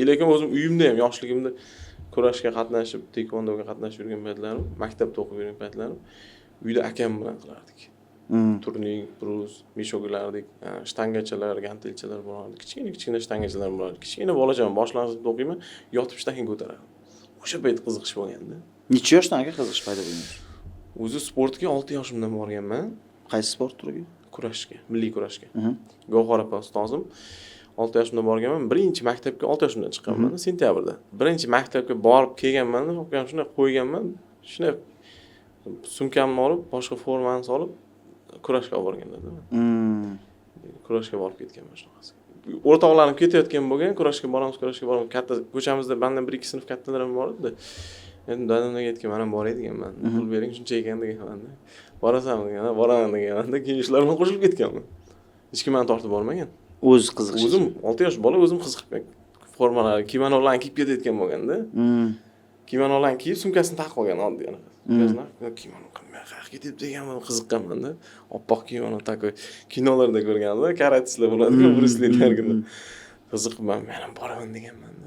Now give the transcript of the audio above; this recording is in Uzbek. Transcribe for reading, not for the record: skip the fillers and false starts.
Lekin o'zim uyimda ham yoshligimda kurashga qatnashib, taekvondoga qatnashib yurgan paytlarim, maktabda o'qib yurgan paytlarim uyda akam bilan qilardik. Turnik, брус, мешок qilardik, shtangachalar, gantelchalar bo'lardi. Kichkina kichkina shtangachalar bo'lardi. Kichkina bolachaman, boshlang'ich sinfda o'qiyman, yotib shtanga ko'tarardim. O'sha payt qiziqish bo'lganda. Necha yoshdan, aka, qiziqish paydo bo'lgan? O'zi sportga 6 yoshimdan borganman. Qaysi sport turiga? Kurashga, milliy kurashga. Gavhar opa ustozim. 6 yoshimda borganman. Birinchi maktabga 6 yoshimdan chiqqanman, sentyabrda. Birinchi maktabga borib kelganman, ukam shunday qo'yganman. Shunday sumkamni olib, boshqa formani solib, kurashga olib borganlar. Kurashga borib ketganman shunaqasi. O'rtoqlarim ketayotgan bo'lgan, kurashga boramiz, kurashga boramiz. Katta ko'chamizda mandan bir ikki sinf kattalar ham bor edi. Endi dadamga aytgan, man ham boray deganman. Pul bering shuncha ekan deganman. Borasanmi degan, boraman deganman. Keyin shular bilan qo'shilib ketganman. Hech kim meni tortib bormagan. O'zi qiziqish. O'zim 6 yosh bola, o'zim qiziqib, formalar, kimonolarni kiyib ketayotgan bo'lganda. Kimonolarni kiyib, sumkasini taqib olgan oddiy anaqa. Sumkasini kimono qayerga ketyapti deganman, qiziqqanmanda. Oppoq kimono такой, kinolarda ko'rganlar, karatistlar bo'ladi-ku, Bruce Lilargina. Qiziqib, man ham boraman deganmanda.